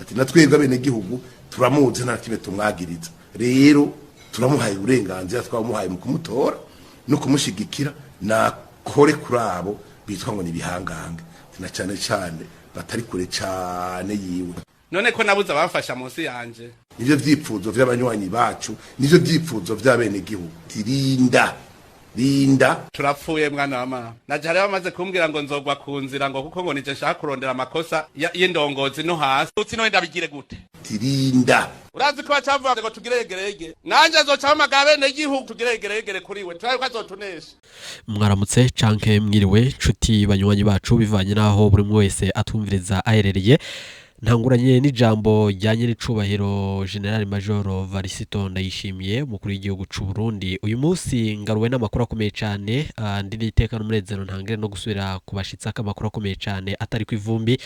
Ati na twebwe abenegihugu turamuzi, nta kimwe tumwagiriza. Rero turamuhaye uburenganzira twamuhaye mu kumutora no kumushigikira, nakore kuri abo bitwa ngo ni ibihangange, na cane cane batari kure cane yiwe. None ko nabuze abamfasha munsi yanje? Nivyo vyipfuzo vy'abanywanyi bacu, nivyo vyipfuzo vy'abenegihugu. Rinda, rinda. Turapfuye, mwana wa mama. Naje hariho bamaze kumbwira ngo nzogwa ku nzira, ngo kuko ngo nije nshaka kurondera amakosa y'indongozi no hasi. Utsi none ndabigire gute? Tirinda. Urazi ko bacavuga ngo tugire yegerege, nanje nzoca mpamagara abenegihugu tugire yegeregere kuri we, turabe ko azotunesha. Mwaramutse canke mwiriwe, nshuti banywanyi bacu, bivanye n'aho buri umwe wese atumviriza aherereye. Ntanguranye n'ijambo rya nyiricubahiro Général Major Varisito Ndayishimiye, umukuru w'igihugu c'u Burundi. Uyu munsi ngaruwe n'amakuru akomeye cane, ndi n'iteka n'umunezero ntangire no gusubira kubashitsa amakuru akomeye cane atari ku ivumbi.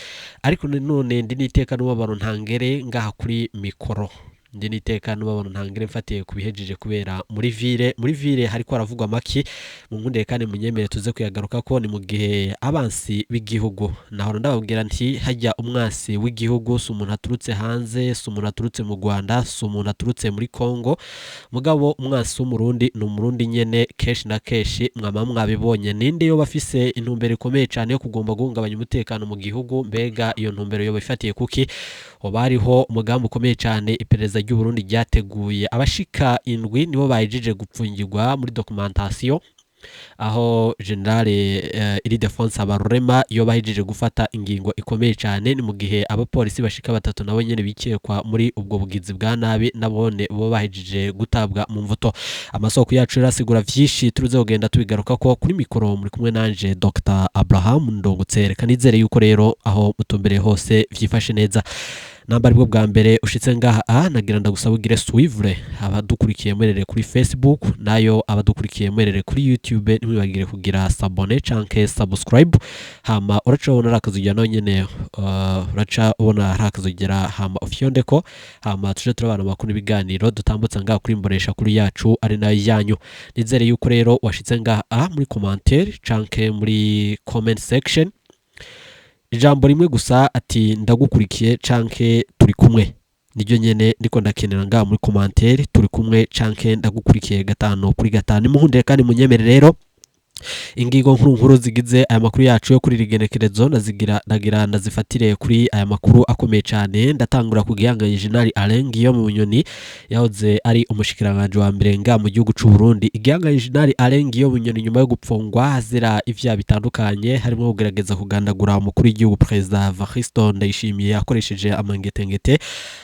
Ariko nanone ndi n'iteka n'umubabaro ntangere ngaha kuri mikoro, ndi n'iteka n'umubabaro ntangere mfatiye ku bihejeje kubera muri ville. Muri ville hariko haravugwa amaki? Mu nkundire kandi munyemere tuze kuyagaruka ko ni mu gihe abansi b'igihugu, nahora ndababwira nti hajya umwasi w'igihugu si umuntu aturutse hanze, si umuntu aturutse mu Rwanda, si umuntu aturutse muri Congo, mugabo umwasi w'Umurundi ni Umurundi nyene. Kenshi na kenshi mwama mwabibonye. Ninde yoba afise intumbero ikomeye cane yo kugomba guhungabanya umutekano mu gihugu? Mbega iyo ntumbero yoba ifatiye kuki? Hoba hariho umugambi ukomeye cane iperereza ry'u Burundi ryateguye? Abashika indwi nibo bahejeje gupfungirwa muri documentation, aho Général Ildefonse Habarurema yoba ahejeje gufata ingingo ikomeye cane. Ni mu gihe abapolisi bashika batatu nabo nyene bikekwa muri ubwo bugizi bwa nabi, nabone bo bahejeje gutabwa mu mvuto. Amasoko yacu arasigura vyinshi, turuze kugenda tubigaruka ko. Kuri mikoro muri kumwe nanje Dr Abraham Ndungutse. Reka nizere yuko rero aho mutumbereye hose vyifashe neza. Namba aribwo bwa mbere ushitse ngaha, a nagira ndagusaba ugire suivre. Abadukurikiye mwerere kuri Facebook, nayo abadukurikiye mwerere kuri YouTube, ntimwibagire kugira s'abonner canke subscribe. Hama uraca ubona ari akazogera nawe nyene, uraca ubona ari akazogera, hama ufyondeko, hama tuje turabana amakuru n'ibiganiro dutambutsa ngaha kuri mbonesha kuri yacu ari nayo yanyu. Nizere yuko rero washitse ngaha, a muri commentaire canke muri comment section, ijambo rimwe gusa ati "Ndagukurikiye" canke "Turi kumwe", niryo nyene ndiko ndakenera ngaha muri commentaire: "Turi kumwe" canke "Ndagukurikiye gatanu kuri gatanu". Nimuhundire kandi munyemere rero, ingingo nkuru nkuru zigize aya makuru yacu yo kuri rigenekerezo ndazigira, ndagira ndazifatire kuri aya makuru akomeye cyane. Ndatangura ku gihanganye Général Alain Guillaume Bunyoni, yahoze ari umushikiranganje wa mbere nga mu gihugu c'u Burundi. Igihanganye Général Alain Guillaume Bunyoni, nyuma yo gupfungwa azira ivyaha bitandukanye, harimo kugerageza kugandagura umukuru w'igihugu Perezida Varisto Ndayishimiye akoresheje amangetengete,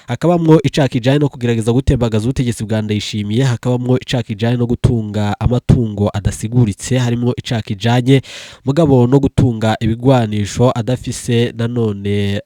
hakabamwo icaha kijanye no kugerageza gutembagaza ubutegetsi bwa Ndayishimiye, hakabamwo icaha kijanye no gutunga amatungo adasiguritse, harimo icaha kijanye mugabo no gutunga ibigwanisho adafise, nanone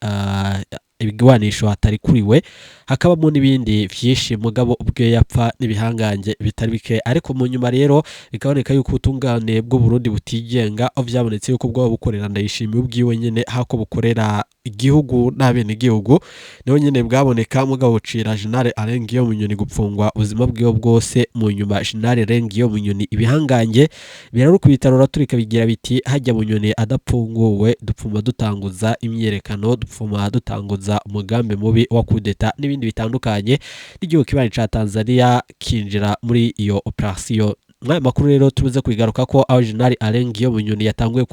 ibigwanisho atarikuriwe, hakabamo n'ibindi vyinshi. Mugabo ubwe yapfa n'ibihangange bitari bike. Ariko mu nyuma rero bikaboneka yuko ubutungane bw'u Burundi butigenga, aho vyabonetse yuko bwoba bukorera Ndayishimiye ubwiwe nyene hako bukorera igihugu n'abenegihugu. Niho nyene bwaboneka, mugabo bucira Général Alain Guillaume Bunyoni gupfungwa ubuzima bwiwe bwose. Mu nyuma Général Alain Guillaume Bunyoni, ibihangange birarukubita ruraturika, bigira biti hajya Bunyoni adapfunguwe dupfuma dutanguza imyiyerekano, dupfuma dutanguza umugambi mubi wa kudeta n'ibindi bitandukanye, n'igihugu kibanyi ca Tanzania kinjira muri iyo operation. Mwaya makuru rero tubuze kubigaruka ko aho Général Alain Guillaume Bunyoni yatanguye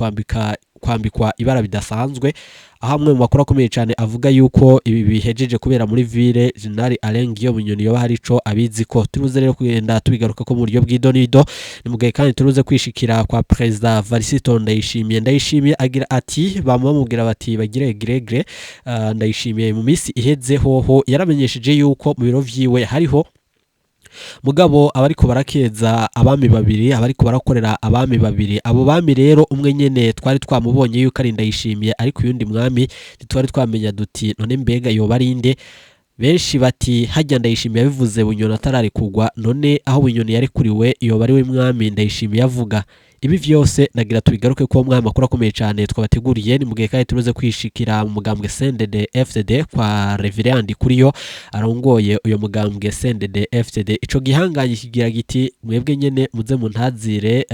kwambikwa ibara bidasanzwe, aho amwe mu makuru akomeye cyane avuga yuko ibi bihejeje kubera muri ville, Général Alain Guillaume Bunyoni yoba hari ico abizi ko. Turuze rero kugenda tubigaruka ko mu buryo bw'idonido. Ni mugihe kandi turuze kwishikira kwa Perezida Varisito Ndayishimiye. Ndayishimiye agira ati bama bamubwira bati bagire gregre. Ndayishimiye mu minsi iheze hoho yaramenyesheje yuko mu biro vyiwe hariho mugabo abariko barakeza abami babiri, abariko barakorera abami babiri. Abo bami rero, umwe nyene twari twamubonye yuko ari Ndayishimiye, ariko uyundi mwami ntitwari twamenya duti none mbega yoba ari inde? Benshi bati hajya Ndayishimiye yabivuze Bunyoni atararikugwa, none aho Bunyoni yarekuriwe yoba ari we mwami Ndayishimiye avuga? Ibi vyose nagira tubigaruke ko mwaya makuru akomeye cyane twabateguriye. Ni mugihe kandi turuze kwishikira mu mugambwe CNDD FDD kwa Reverend Kuriyo arongoye uyo mugambwe CNDD FDD. Ico gihanganye kigira giti mwebwe nyene muze muntazire,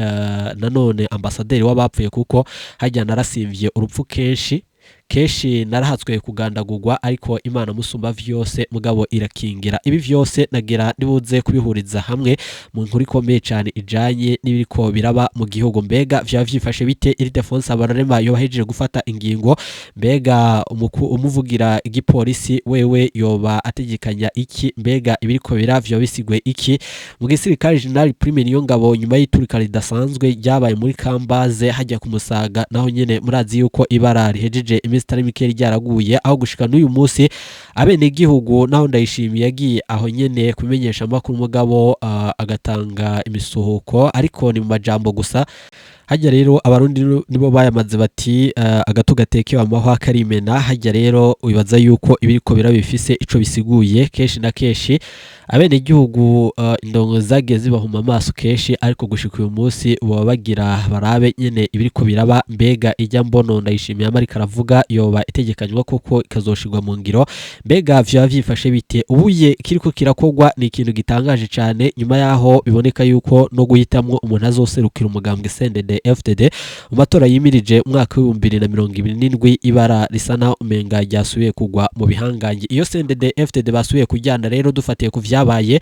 nanone ambasaderi w'abapfuye, kuko hajya narasimvye urupfu kenshi. Kenshi narahatswe kugandagurwa, ariko Imana musumba vyose mugabo irakingira. Ibi vyose nagira nibuze kubihuriza hamwe mu nkuru ikomeye cane ijanye n'ibiriko biraba mu gihugu. Mbega vyaba vyifashe bite? Ildefonse Habarurema yoba ahejeje gufata ingingo. Mbega umuvugira igipolisi wewe yoba ategekanya iki? Mbega ibiriko biraba vyoba bisigwe iki mu gisirikare? General Prime Niyongabo, nyuma y'iturika ridasanzwe ryabaye muri Kambaze hajya ku Musaga, naho nyene murazi yuko ibara rihejeje iminsi itari mike ryaraguye, aho gushika n'uyu munsi abenegihugu, naho Ndayishimiye yagiye aho nyene kumenyesha amakuru, umugabo agatanga imisuhuko, ariko ni mu majambo gusa. Hajya rero Abarundi nibo bayamaze bati agato gatekewe amahwa karimena. Hajya rero wibaza yuko ibiriko birabifise ico bisiguye. Kenshi na kenshi abenegihugu indongo zagiye zibahuma amaso kenshi, ariko gushika uyu munsi baba bagira barabe nyene ibiriko biraba. Mbega ijya mbono Ndayishimiye amarika aravuga yoba itegekanywa koko ikazoshirwa mu ngiro? Mbega vyoba vyifashe bite? Ubuye kiriko kirakogwa ni ikintu gitangaje cane, nyuma yaho biboneka yuko no guhitamwo umuntu azoserukira umugambwe CNDD FDD mu matora yimirije umwaka w'2027, ibara risa naho umenga ryasubiye kugwa mu bihangange. Iyo CNDD FDD basubiye kujyana rero, dufatiye ku vyabaye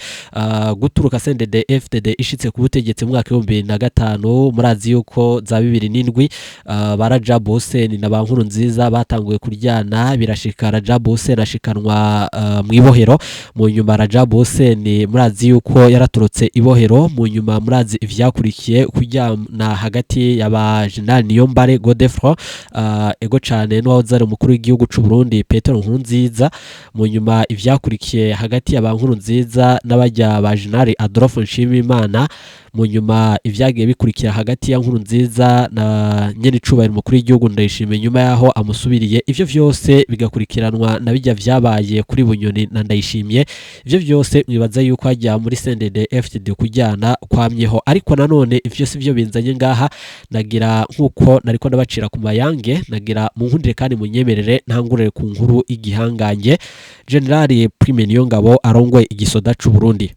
guturuka CNDD FDD ishitse ku butegetsi mu mwaka w'2005, murazi yuko za 2007 ba Rajab Hussein na ba Nkurunziza batanguye kuryana, birashika Rajab Hussein ashikanwa mu ibohero. Mu nyuma Rajab Hussein murazi yuko yaratorotse ibohero. Mu nyuma murazi ivyakurikiye, kuryana hagati ya ba General Niyombare Godefroid ego cane n'uwahoze ari umukuru w'igihugu c'u Burundi Petero Nkurunziza. Mu nyuma ivyakurikiye hagati ya ba Nkurunziza n'abajya ba General Adolphe Nshimiyimana. Mu nyuma ivyagiye bikurikira hagati ya Nkurunziza na nyenicubahiro umukuru w'igihugu Ndayishimiye nyuma yaho amusubiriye, ivyo vyose bigakurikiranwa na bijya vyabaye kuri Bunyoni na Ndayishimiye. Ivyo vyose mwibaza yuko hajya muri CNDD FDD kujyana kwamyeho, ariko nanone ivyo si vyo binzanye ngaha. Nagira nkuko nariko ndabacira ku mayange, nagira munkundire kandi munyemerere ntangurire ku nkuru y'igihangange General Prime Niyongabo arongoye igisoda c'u Burundi.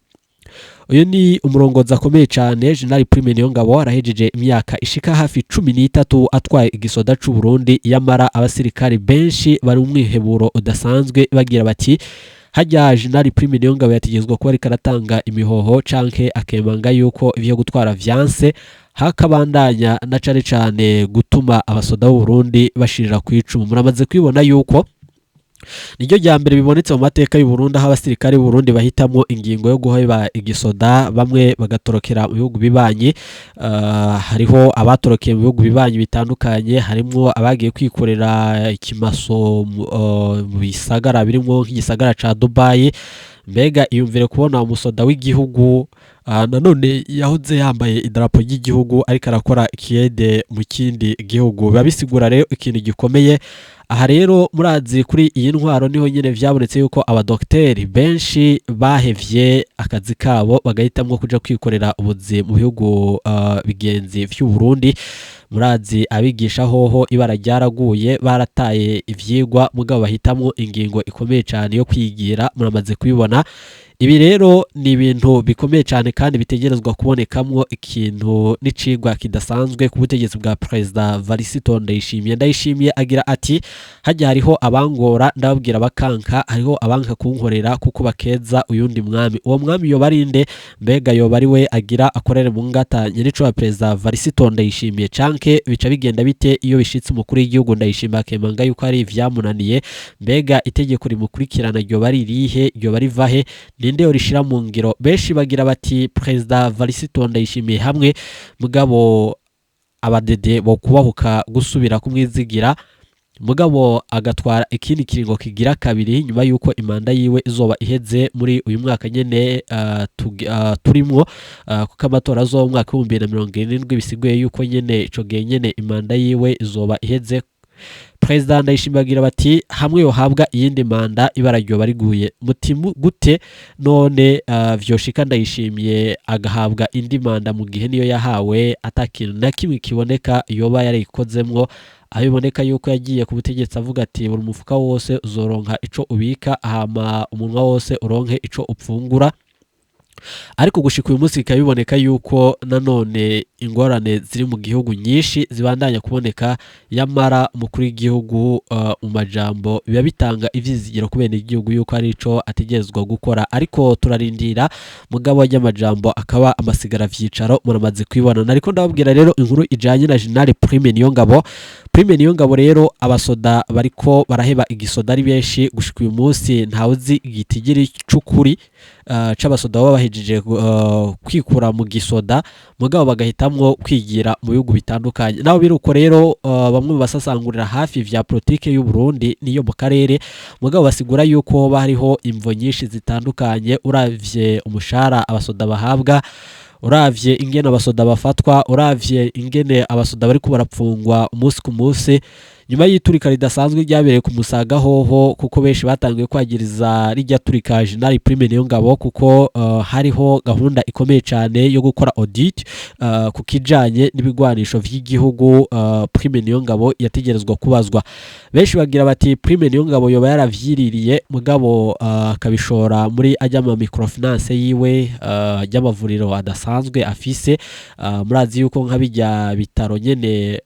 Uyu ni umurongozi akomeye cyane. General Prime Niyongabo arahejeje imyaka ishika hafi 13 atwaye igisoda c'u Burundi, yamara abasirikari benshi bari mu mwiheburo udasanzwe, bagira bati hajya General Prime Niyongabo yategezwa kuba ariko aratanga imihoho canke akemanga yuko ivyo gutwara vyanse, hakabandanya na cane cane gutuma abasoda b'u Burundi bashirira ku icumu. Muramaze kwibona yuko niryo rya mbere bibonetse mu mateka y'u Burundi, aho abasirikare b'u Burundi bahitamo ingingo yo guheba igisoda, bamwe bagatorokera mu bihugu bibanyi. Hariho abatorokeye mu bihugu bibanyi bitandukanye, harimwo abagiye kwikorera ikimaso mu bisagara birimo nk'igisagara ca Dubai. Mbega iyumvire kubona umusoda w'igihugu nanone yahoze yambaye idarapo ry'igihugu ariko arakora ikiyede mu kindi gihugu, biba bisigura rero ikintu gikomeye. Aha rero murazi kuri iyi ntwaro niho nyine vyabonetse yuko abadokteri benshi bahevye akazi kabo bagahitamwo kuja kwikorera ubuzi mu bihugu bigenzi vy'u Burundi. Murazi abigisha hoho ibara ryaraguye, barataye ivyigwa, mugabo bahitamwo ingingo ikomeye cane yo kwigira. Muramaze kubibona. Ibi rero ni ibintu bikomeye cyane kandi bitegerezwa kubonekamwo ikintu n'icigwa kidasanzwe ku butegetsi bwa Perezida Varisito Ndayishimiye. Ndayishimiye agira ati hajya hariho abangora ndababwira bakanka, hariho abanka kunkorera kuko bakeza uyundi mwami. Uwo mwami yoba ari nde? Mbega yoba ari we agira akorere mu ngata nyenico wa Perezida Varisito Ndayishimiye, canke bica bigenda bite iyo bishitse umukuru w'igihugu Ndayishimiye akemanga yuko ari ivyamunaniye? Mbega itegeko rimukurikirana ryoba ari irihe? Ryoba rivahe? Ninde yorishira mu ngiro? Benshi bagira bati Perezida Varisito Ndayishimiye hamwe mugabo abadede bo kubahuka gusubira kumwizigira, mugabo agatwara ikindi kiringo kigira kabiri nyuma yuko imanda yiwe izoba iheze muri uyu mwaka nyene turimwo, kuko amatora azoba mu mwaka w'2027, bisiguye yuko nyene ico gihe nyene imanda yiwe izoba iheze. Perezida Ndayishimiye agira bati hamwe yohabwa iyindi manda ibara ryoba riguye. Muti gute none vyoshika Ndayishimiye agahabwa indi manda mu gihe niyo yahawe atakintu na kimwe kiboneka yoba yarikozemwo, aho biboneka yuko yagiye ku butegetsi avuga ati buri mufuka wose uzoronka ico ubika, hama umunwa wose uronke ico upfungura. Ariko gushika uyu munsi bikaba biboneka yuko nanone ingorane ziri mu gihugu nyinshi zibandanya kuboneka, yamara umukuru w'igihugu mu majambo biba bitanga ivyizigiro ku bene igihugu yuko ari ico ategerezwa gukora, ariko turarindira mugabo ry'amajambo akaba amasigara vyicaro muramaze kwibona. Nariko ndababwira rero inkuru ijanye na General Prime Niyongabo. Prime Niyongabo rero abasoda bariko baraheba igisoda ari benshi gushika uyu munsi, ntawuzi igitigiri c'ukuri c'abasoda baba bahejeje kwikura mu gisoda, mugabo bagahitamwo kwigira mu bihugu bitandukanye. Naho biruko rero bamwe mu basasangurira hafi vya politike y'u Burundi niyo mu karere, mugabo basigura yuko hoba hariho imvo nyinshi zitandukanye. Uravye umushahara abasoda bahabwa, uravye ingene abasoda bafatwa, uravye ingene abasoda bariko barapfungwa umunsi ku munsi nyuma y'iturika ridasanzwe ryabereye ku Musaga hoho, kuko benshi batangiye kwagiriza rijya turika General Prime Niyongabo, kuko hariho gahunda ikomeye cyane yo gukora audit ku kijanye n'ibigwanisho vy'igihugu. Prime Niyongabo yategerezwa kubazwa. Benshi bagira bati Prime Niyongabo yoba yaravyiririye, mugabo akabishora muri ajya mu microfinance yiwe, y'amavuriro adasanzwe afise. Murazi yuko nka bijya bitaro nyene,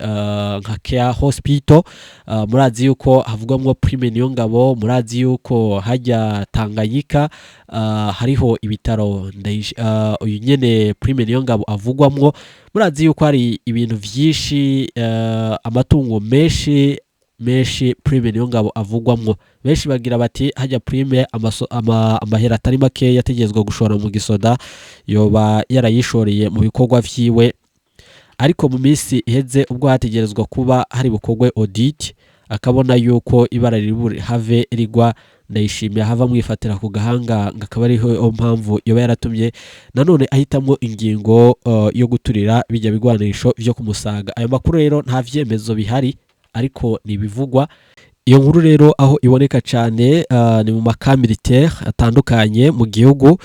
nka Care Hospital, murazi yuko havugwamwo Prime Niyongabo, murazi yuko hajya Tanganyika hariho ibitaro uyu nyene Prime Niyongabo avugwamwo. Murazi yuko hari ibintu vyinshi, amatungo menshi menshi Prime Niyongabo avugwamwo. Benshi bagira bati hajya Prime amahera atari make yategerezwa gushora mu gisoda yoba yarayishoreye mu bikorwa vyiwe. Ariko mu minsi iheze ubwo hategerezwa kuba hari bukorwe audit, akabona yuko ibara riri have rigwa, Ndayishimiye hava mwifatira ku gahanga, ngo akaba ariho mpamvu yoba yaratumye nanone ahitamwo ingingo yo guturira bijya bigwanisho vyo kumusaga. Ayo makuru rero nta vyemezo bihari, ariko nibivugwa. Iyo nkuru rero aho iboneka cyane ni mu makamilitaire atandukanye mu gihugu.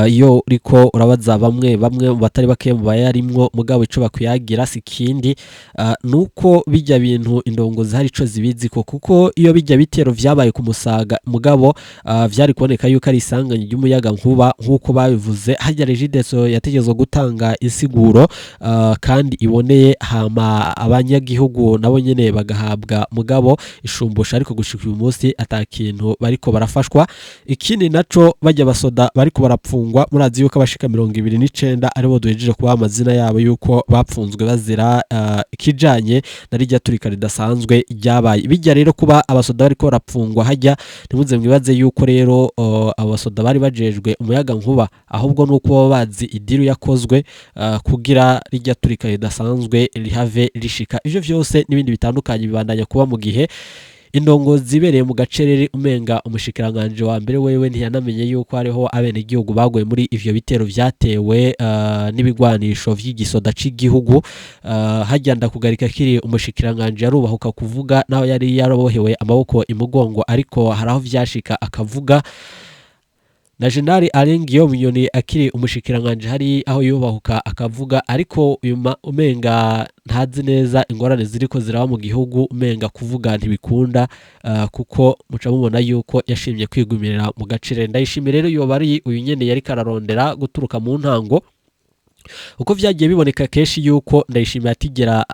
Iyo uriko urabaza bamwe bamwe mu batari bake mu bayarimwo, mugabo ico bakwiyagira si kindi, nuko bijya bintu indongozi hari ico zibizi ko, kuko iyo bijya bitero vyabaye ku Musaga, mugabo vyari kuboneka yuko ari isanganya ry'umuyaga nkuba nkuko babivuze, hajya Regideso yategezwe gutanga insiguro kandi iboneye, hama abanyagihugu nabo nyene bagahabwa mugabo ishumbusha. Ariko gushika uyu munsi ata kintu bariko barafashwa. Ikindi naco, bajya basoda bariko barapfungwa, murazi yuko abashika 29 aribo duhejeje kubaha amazina yabo yuko bapfunzwe bazira ikijanye na rijya turika ridasanzwe ryabaye. Bijya rero kuba abasoda bariko barapfungwa hajya, ntimuze mwibaze yuko rero abasoda bari bajejwe umuyaga nkuba, ahubwo nuko baba bazi idiru yakozwe kugira rijya turika ridasanzwe rihave rishika. Ivyo vyose n'ibindi bitandukanye bibandanya kuba mu gihe indongo zibereye mu gacerere, umenga umushikiranganje wa mbere wewe ntiyanamenye yuko hariho abenegihugu baguye muri ivyo bitero vyatewe n'ibigwanisho vy'igisoda c'igihugu. Hajya ndakugarika kiri umushikiranganje yarubahuka kuvuga, naho yari yarabohewe amaboko imugongo, ariko hari aho vyashika akavuga. Na General Alain Guillaume Bunyoni akiri umushikiranganje hari aho yubahuka akavuga, ariko uyu umenga ntazi neza ingorane ziriko ziraba mu gihugu, umenga kuvuga ntibikunda, kuko muca mubona yuko yashimye kwigumirira mu gaciro. Ndayishimiye rero yoba ari uyu nyene yariko ararondera guturuka mu ntango, uko vyagiye biboneka kenshi yuko Ndayishimiye atigera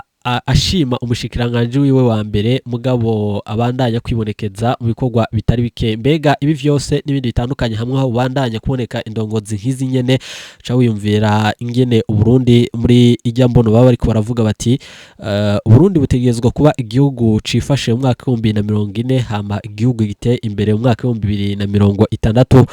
ashima umushikiranganje wiwe wa mbere, mugabo abandanya kwibonekeza mu bikorwa bitari bike. Mbega ibi vyose n'ibindi bitandukanye hamwe aho bandanya kuboneka indongozi nk'izi nyene, ca wiyumvira ingene Uburundi muri ijya mbono baba bariko baravuga bati Uburundi butegerezwa kuba igihugu cifashe mu mwaka 2040, hama igihugu gite imbere mu mwaka 2060.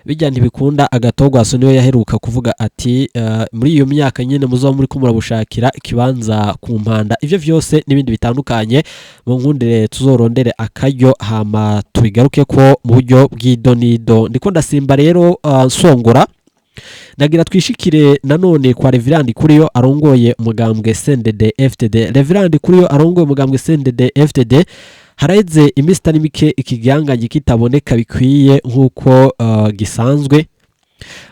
Bijya ntibikunda. Agatogwaso niwe yaheruka kuvuga ati muri iyo myaka nyene muzoba muri ko murabushakira ikibanza ku mpanda. Ivyo vyose n'ibindi bitandukanye mu nkundire tuzorondere akaryo hama tubigaruke ko mu buryo bw'idonido. Ndiko ndasimba rero nsongora, nagira twishikire nanone kwa Reverend Kuriyo arongoye umugambwe CNDD FDD. Reverend Kuriyo arongoye umugambwe CNDD FDD, haraheze iminsi itari mike ikiganganyi kitaboneka bikwiye nk'uko gisanzwe.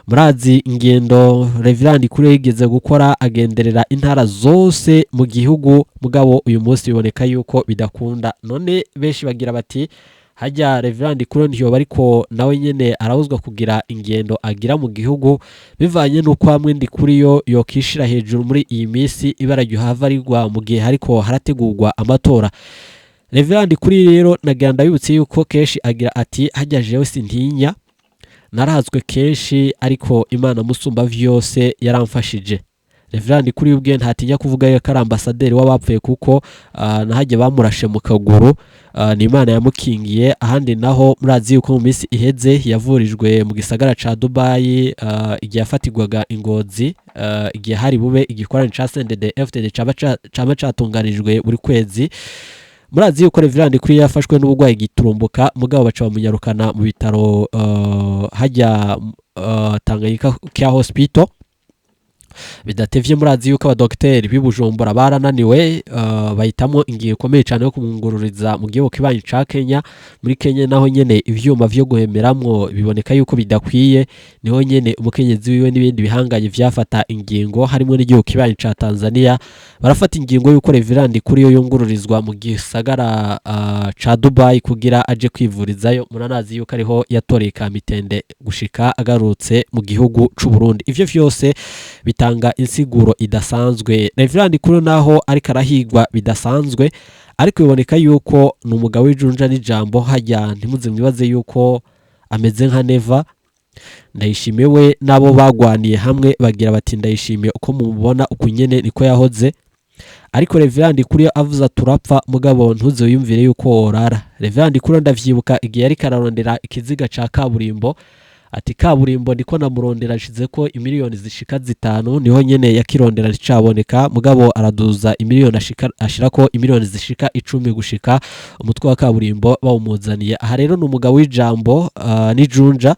Murazi ingendo Reverend Kuriyo yigeze gukora, agenderera intara zose mu gihugu, mugabo uyu munsi biboneka yuko bidakunda. None benshi bagira bati Hajya Reverend Kuro ntiyoba, ariko nawe nyene arabuzwa kugira ingendo agira mu gihugu, bivanye n'uko hamwe Ndikuriyo yokishira hejuru muri iyi minsi ibara ryohava rigwa mu gihe hariko harategurwa amatora. Reverend Kuri rero nagira ndabibutse yuko kenshi agira ati: "Hajya jewe sintinya, narazwe kenshi, ariko Imana musumba vyose yaramfashije." Reverend Kuri ubwe ntatinya kuvuga yuko ari ambasaderi w'abapfuye, kuko nahajya bamurashe mu kaguru, ni Imana yamukingiye. Ahandi naho murazi yuko mu minsi iheze yavurijwe mu gisagara ca Dubai, igihe yafatirwaga ingozi, igihe hari bube igikorane ca CNDD FDD caba catunganijwe buri kwezi. Murazi yuko Reverend Kuri yafashwe n'uburwayi giturumbuka, mugabo baca bamunyarukana mu bitaro hajya Tanganyika Care Hospital. Bidatevye murazi yuko abadokiteri b'i Bujumbura barananiwe, bahitamo ingingo ikomeye cyane yo kumwungururiza mu gihugu kibanyi ca Kenya. Muri Kenya naho nyene ivyuma vyo guhemeramwo biboneka yuko bidakwiye, niho nyene umukenyezi wiwe n'ibindi bihanganye vyafata ingingo, harimo n'igihugu kibanyi ca Tanzania, barafata ingingo yuko Reverend kuri yo yungururizwa mu gisagara ca Dubai kugira aje kwivurizayo. Muranazi yuko ariho yatoreye kamitende gushika agarutse mu gihugu c'u Burundi. Ivyo vyose bitanga insiguro idasanzwe. Reverend kuri naho ariko arahigwa bidasanzwe, ariko biboneka yuko ni umugabo w'ijunja n'ijambo. Hajya ntimuze mwibaze yuko ameze nka Neva. Ndayishimiye we n'abo bagwaniye hamwe bagira bati: "Ndayishimiye uko mumubona uku nyene niko yahoze." Ariko Reverend kuri avuze turapfa, mugabo ntuze wiyumvire yuko worara. Reverend kuri ndavyibuka igihe yariko ararondera ikiziga ca kaburimbo, ati: "Kaburimbo ndiko namurondera, nshize ko imiliyoni zishika 5." Niho nyene yakirondera nticaboneka, mugabo araduza imiliyoni ashirako imiliyoni zishika 10 gushika umutwe wa kaburimbo bawumuzaniye. Aha rero ni umugabo w'ijambo n'ijunja.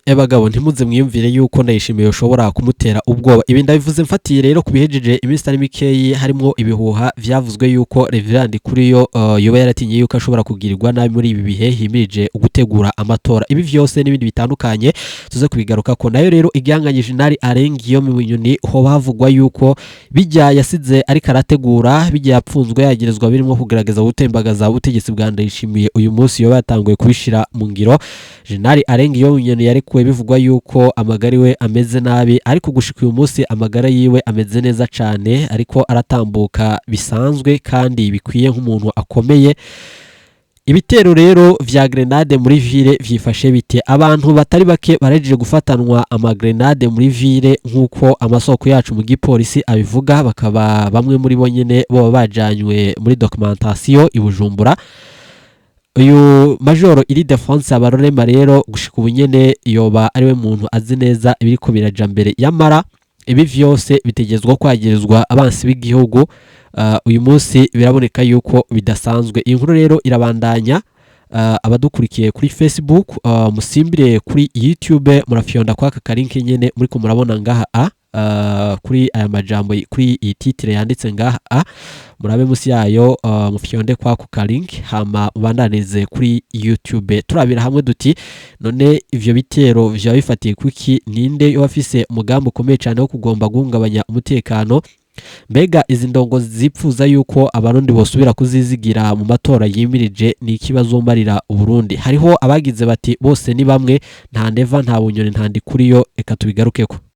Ebagabo, ntimuze mwiyumvire yuko Ndayishimiye ushobora kumutera ubwoba. Ibi ndabivuze mfatiye rero ku bihejeje iminsi itari mikeyi, harimo ibihuha vyavuzwe yuko Reverend Kuriyo yoba yaratinye yuko ashobora kugirirwa nabi muri ibi bihe himirije gutegura amatora. Ibi vyose n'ibindi bitandukanye tuze kubigaruka ko nayo. Rero igihanganye Jenerali Arengiyo mu Bunyoni, hoba havugwa yuko bijya yasize ariko arategura, bijya yapfunzwe yagerezwa birimo kugerageza gutembagaza ubutegetsi bwa Ndayishimiye, uyu munsi yoba yatanguye kubishira mu ngiro. Jenerali Arengiyo Bunyoni yarekuwe bivugwa yuko amagara iwe ameze nabi, ariko gushika uyu munsi amagara yiwe ameze neza cane, ariko aratambuka bisanzwe kandi bikwiye nk'umuntu akomeye. Ibitero rero vya grenade muri ville vyifashe bite? Abantu batari bake barejeje gufatanwa amagrenade muri ville, nk'uko amasoko yacu mu gipolisi abivuga, bakaba bamwe muri bo nyene boba bajanywe muri documentation i Bujumbura. Uyu majoro Ildefonse Abarorema rero gushika ubu nyene yoba ariwe muntu azi neza ibiriko biraja mbere. Yamara ibi vyose bitegezwa kwagirizwa abansi b'igihugu. Uyu munsi biraboneka yuko bidasanzwe. Iyi nkuru rero irabandanya. Abadukurikiye kuri Facebook, musimbire kuri YouTube, murafyonda kwaka kalinki nyene muriko murabona ngaha a kuri aya majambo, kuri iyi titre yanditse ngaha a, murabe musi yayo, mufyonde kwako kalink, hama mubandanize kuri YouTube. Turabira hamwe duti: none ivyo bitero vyaba bifatiye kuki? Ninde yoba afise umugambi ukomeye cyane wo kugomba guhungabanya umutekano? Mbega izi ndongo zipfuza yuko abarundi bosubira kuzizigira mu matora yimirije, ni iki bazomarira Uburundi? Hariho abagize bati: "Bose ni bamwe, nta Neva, nta Bunyoni, nta Ndikuriyo." Reka tubigarukeko.